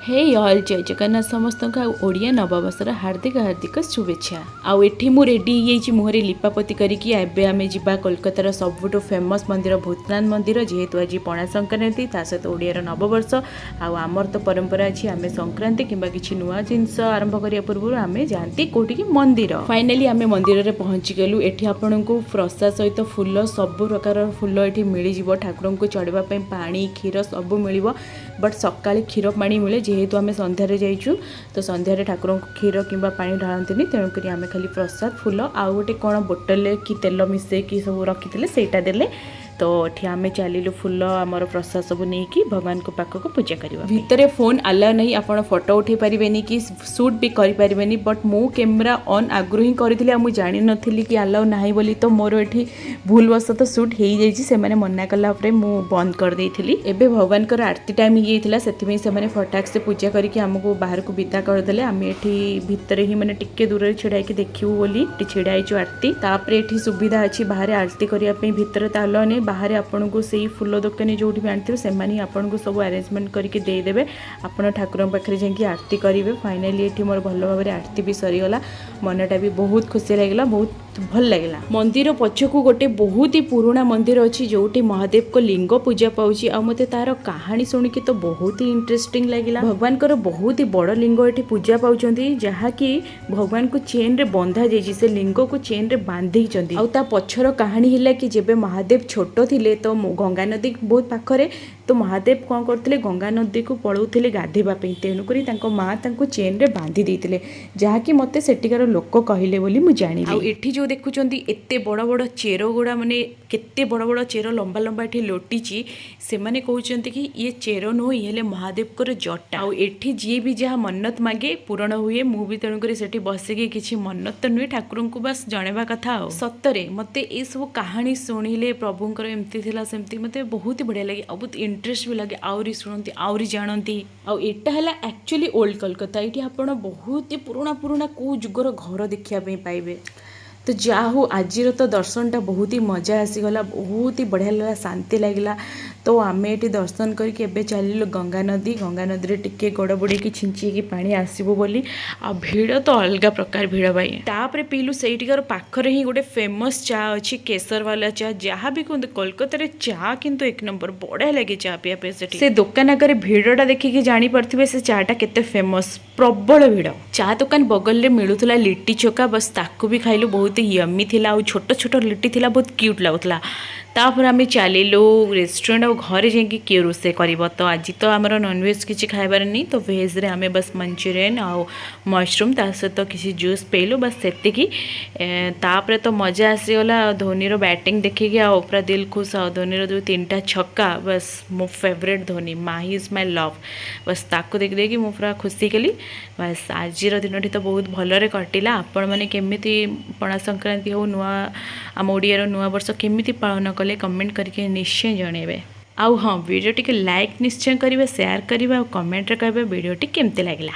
ହେ all, ଜୟ ଜଗନ୍ନାଥ ସମସ୍ତଙ୍କୁ ଆଉ ଓଡ଼ିଆ ନବବର୍ଷର ହାର୍ଦ୍ଦିକ ହାର୍ଦ୍ଦିକ ଶୁଭେଚ୍ଛା। ଆଉ ଏଠି ମୁଁ ରେଡ଼ି ହେଇଯାଇଛି ମୁହଁରେ ଲିପାପୋତି କରିକି। ଏବେ ଆମେ ଯିବା କୋଲକାତାର ସବୁଠୁ ଫେମସ୍ ମନ୍ଦିର ଭୂତନାଥ ମନ୍ଦିର। ଯେହେତୁ ଆଜି ପଣା ସଂକ୍ରାନ୍ତି, ତା ସହିତ ଓଡ଼ିଆର ନବବର୍ଷ, ଆଉ ଆମର ତ ପରମ୍ପରା ଅଛି, ଆମେ ସଂକ୍ରାନ୍ତି କିମ୍ବା କିଛି ନୂଆ ଜିନିଷ ଆରମ୍ଭ କରିବା ପୂର୍ବରୁ ଆମେ ଯାଆନ୍ତି କୋଉଠିକି? ମନ୍ଦିର। ଫାଇନାଲି ଆମେ ମନ୍ଦିରରେ ପହଞ୍ଚିଗଲୁ। ଏଠି ଆପଣଙ୍କୁ ପ୍ରସାଦ ସହିତ ଫୁଲ, ସବୁ ପ୍ରକାରର ଫୁଲ ଏଠି ମିଳିଯିବ। ଠାକୁରଙ୍କୁ ଚଢ଼ିବା ପାଇଁ ପାଣି, କ୍ଷୀର ସବୁ ମିଳିବ। ବଟ୍ ସକାଳେ କ୍ଷୀର ପାଣି ମିଳେ। ଯେହେତୁ ଆମେ ସନ୍ଧ୍ୟାରେ ଯାଇଛୁ, ତ ସନ୍ଧ୍ୟାରେ ଠାକୁରଙ୍କୁ କ୍ଷୀର କିମ୍ବା ପାଣି ଢାଳନ୍ତିନି। ତେଣୁକରି ଆମେ ଖାଲି ପ୍ରସାଦ, ଫୁଲ ଆଉ ଗୋଟେ କ'ଣ ବୋଟଲରେ କି ତେଲ ମିଶେଇକି ସବୁ ରଖିଥିଲେ, ସେଇଟା ଦେଲେ। ତ ଏଠି ଆମେ ଚାଲିଲୁ ଫୁଲ, ଆମର ପ୍ରସାଦ ସବୁ ନେଇକି ଭଗବାନଙ୍କ ପାଖକୁ ପୂଜା କରିବା। ଭିତରେ ଫୋନ୍ ଆଲାଉ ନାହିଁ, ଆପଣ ଫଟୋ ଉଠେଇ ପାରିବେନି କି ସୁଟ୍ ବି କରିପାରିବେନି। ବଟ୍ ମୁଁ କ୍ୟାମେରା ଅନ୍ ଆଗରୁ ହିଁ କରିଥିଲି ଆଉ ମୁଁ ଜାଣିନଥିଲି କି ଆଲାଉ ନାହିଁ ବୋଲି। ତ ମୋର ଏଠି ଭୁଲବଶତଃ ସୁଟ୍ ହେଇଯାଇଛି। ସେମାନେ ମନା କଲା ପରେ ମୁଁ ବନ୍ଦ କରିଦେଇଥିଲି। ଏବେ ଭଗବାନଙ୍କର ଆରତି ଟାଇମ୍ ହେଇଯାଇଥିଲା, ସେଥିପାଇଁ ସେମାନେ ଫଟାକ ସେ ପୂଜା କରିକି ଆମକୁ ବାହାରକୁ ବିଦା କରିଦେଲେ। ଆମେ ଏଠି ଭିତରେ ହିଁ ମାନେ ଟିକେ ଦୂରରେ ଛିଡ଼ା ହେଇକି ଦେଖିବୁ ବୋଲି ଏଠି ଛିଡ଼ା ହେଇଛୁ ଆରତି। ତାପରେ ଏଠି ସୁବିଧା ଅଛି ବାହାରେ ଆରତି କରିବା ପାଇଁ। ଭିତରେ ତ ଆଲାଉ ନାହିଁ, ବାହାରେ ଆପଣଙ୍କୁ ସେଇ ଫୁଲ ଦୋକାନୀ ଯେଉଁଠି ବି ଆଣିଥିବେ, ସେମାନେ ହିଁ ଆପଣଙ୍କୁ ସବୁ ଆରେଞ୍ଜମେଣ୍ଟ କରିକି ଦେଇଦେବେ। ଆପଣ ଠାକୁରଙ୍କ ପାଖରେ ଯାଇକି ଆରତି କରିବେ। ଫାଇନାଲି ଏଠି ମୋର ଭଲ ଭାବରେ ଆରତି ବି ସରିଗଲା। ମନଟା ବି ବହୁତ ଖୁସି ଲାଗିଲା, ବହୁତ ଭଲ ଲାଗିଲା। ମନ୍ଦିର ପଛକୁ ଗୋଟେ ବହୁତ ହି ପୁରୁଣା ମନ୍ଦିର ଅଛି, ଯେଉଁଠି ମହାଦେବଙ୍କ ଲିଙ୍ଗ ପୂଜା ପାଉଛି। ଆଉ ମୋତେ ତାର କାହାଣୀ ଶୁଣିକି ତ ବହୁତ ହି ଇଣ୍ଟରେଷ୍ଟିଂ ଲାଗିଲା। ଭଗବାନଙ୍କର ବହୁତ ହି ବଡ଼ ଲିଙ୍ଗ ଏଠି ପୂଜା ପାଉଛନ୍ତି, ଯାହାକି ଭଗବାନଙ୍କୁ ଚେନ୍ରେ ବନ୍ଧା ଯାଇଛି। ସେ ଲିଙ୍ଗକୁ ଚେନ୍ରେ ବାନ୍ଧିଛନ୍ତି। ଆଉ ତା ପଛର କାହାଣୀ ହେଲା କି ଯେବେ ମହାଦେବ ଛୋଟ ଥିଲେ, ତ ଗଙ୍ଗା ନଦୀ ବହୁତ ପାଖରେ, ତ ମହାଦେବ କ'ଣ କରୁଥିଲେ? ଗଙ୍ଗା ନଦୀକୁ ପଳାଉଥିଲେ ଗାଧୋଇବା ପାଇଁ। ତେଣୁକରି ତାଙ୍କ ମା ତାଙ୍କୁ ଚେନ୍ରେ ବାନ୍ଧି ଦେଇଥିଲେ, ଯାହାକି ମୋତେ ସେଠିକାର ଲୋକ କହିଲେ ବୋଲି ମୁଁ ଜାଣିଲି। ଆଉ ଏଠି ଯେଉଁ ଦେଖୁଛନ୍ତି ଏତେ ବଡ଼ ବଡ଼ ଚେର ଗୁଡ଼ା, ମାନେ କେତେ ବଡ଼ ବଡ଼ ଚେର, ଲମ୍ବା ଲମ୍ବା ଏଠି ଲୋଟିଛି, ସେମାନେ କହୁଛନ୍ତି କି ଇଏ ଚେର ନୁହଁ, ଇଏ ହେଲେ ମହାଦେବଙ୍କର ଜଟା। ଆଉ ଏଠି ଯିଏ ବି ଯାହା ମନ୍ନତ ମାଗେ ପୂରଣ ହୁଏ। ମୁଁ ବି ତେଣୁକରି ସେଠି ବସିକି କିଛି ମନ୍ନତ ତ ନୁହେଁ, ଠାକୁରଙ୍କୁ ବାସ୍ ଜଣେଇବା କଥା। ଆଉ ସତରେ ମୋତେ ଏସବୁ କାହାଣୀ ଶୁଣିଲେ, ପ୍ରଭୁଙ୍କର ଏମିତି ଥିଲା ସେମିତି, ମୋତେ ବହୁତ ହି ବଢ଼ିଆ ଲାଗେ ଆଉ ବହୁତ ଇଣ୍ଟରେଷ୍ଟ ବି ଲାଗେ, ଆହୁରି ଶୁଣନ୍ତି, ଆହୁରି ଜାଣନ୍ତି। ଆଉ ଏଇଟା ହେଲା ଆକ୍ଚୁଆଲି ଓଲ୍ଡ କୋଲକାତା। ଏଇଠି ଆପଣ ବହୁତ ହି ପୁରୁଣା ପୁରୁଣା କେଉଁ ଯୁଗର ଘର ଦେଖିବା ପାଇଁ ପାଇବେ। ତ ଯାହା ହଉ, ଆଜିର ତ ଦର୍ଶନଟା ବହୁତ ହି ମଜା ଆସିଗଲା, ବହୁତ ହି ବଢ଼ିଆ ଲାଗିଲା, ଶାନ୍ତି ଲାଗିଲା। ତ ଆମେ ଏଠି ଦର୍ଶନ କରିକି ଏବେ ଚାଲିଲୁ ଗଙ୍ଗା ନଦୀ। ଗଙ୍ଗା ନଦୀରେ ଟିକେ ଗୋଡ଼ ବୁଡ଼େଇକି ଛିଞ୍ଚି ହେଇକି ପାଣି ଆସିବୁ ବୋଲି। ଆଉ ଭିଡ଼ ତ ଅଲଗା ପ୍ରକାର ଭିଡ଼ ଭାଇ। ତାପରେ ପିଇଲୁ ସେଇଠିକାର ପାଖରେ ହିଁ ଗୋଟେ ଫେମସ୍ ଚା ଅଛି, କେସରବାଲା ଚା। ଯାହା ବି କୁହନ୍ତୁ, କୋଲକାତାରେ ଚା କିନ୍ତୁ ଏକ ନମ୍ବର। ବଢ଼ିଆ ଲାଗେ ଚା ପିଇବା ପାଇଁ ସେଠି। ସେ ଦୋକାନ ଆଗରେ ଭିଡ଼ଟା ଦେଖିକି ଜାଣିପାରୁଥିବେ ସେ ଚାଟା କେତେ ଫେମସ୍। ପ୍ରବଳ ଭିଡ଼। ଚା ଦୋକାନ ବଗଲରେ ମିଳୁଥିଲା ଲିଟି ଚୋଖା, ବସ୍ ତାକୁ ବି ଖାଇଲୁ। ବହୁତ ୟମି ଥିଲା ଆଉ ଛୋଟ ଛୋଟ ଲିଟି ଥିଲା, ବହୁତ କ୍ୟୁଟ୍ ଲାଗୁଥିଲା। ତାପରେ ଆମେ ଚାଲିଲୁ ରେଷ୍ଟୁରାଣ୍ଟ। ଆଉ ଘରେ ଯାଇକି କିଏ ରୋଷେଇ କରିବ? ତ ଆଜି ତ ଆମର ନନଭେଜ୍ କିଛି ଖାଇବାର ନାହିଁ, ତ ଭେଜ୍ରେ ଆମେ ବାସ୍ ମଞ୍ଚୁରିଆନ୍ ଆଉ ମସରୁମ୍, ତା ସହିତ କିଛି ଜୁସ୍ ପିଇଲୁ, ବାସ୍ ସେତିକି। ତାପରେ ତ ମଜା ଆସିଗଲା ଆଉ ଧୋନିର ବ୍ୟାଟିଂ ଦେଖିକି, ଆଉ ପୁରା ଦିଲ ଖୁସ୍। ଆଉ ଧୋନିର ଯେଉଁ ତିନିଟା ଛକା, ବାସ୍ ମୋ favourite Dhoni, Mahi is my love. ବାସ୍ ତାକୁ ଦେଖି ଦେଖି ମୁଁ ପୁରା ଖୁସି ହେଇଗଲି। ବାସ୍ ଆଜିର ଦିନଟି ତ ବହୁତ ଭଲରେ କଟିଲା। ଆପଣମାନେ କେମିତି ପଣା ସଂକ୍ରାନ୍ତି ହଉ, ନୂଆ ଆମ ଓଡ଼ିଆର ନୂଆ ବର୍ଷ କେମିତି ପାଳନ କଲେ, କମେଣ୍ଟ କରିକି ନିଶ୍ଚୟ ଜଣାଇବେ। ଆଉ ହଁ, ଭିଡ଼ିଓ ଟିକେ ଲାଇକ୍ ନିଶ୍ଚୟ କରିବେ, ସେୟାର କରିବେ ଆଉ କମେଣ୍ଟରେ କହିବେ ଭିଡ଼ିଓଟି କେମିତି ଲାଗିଲା।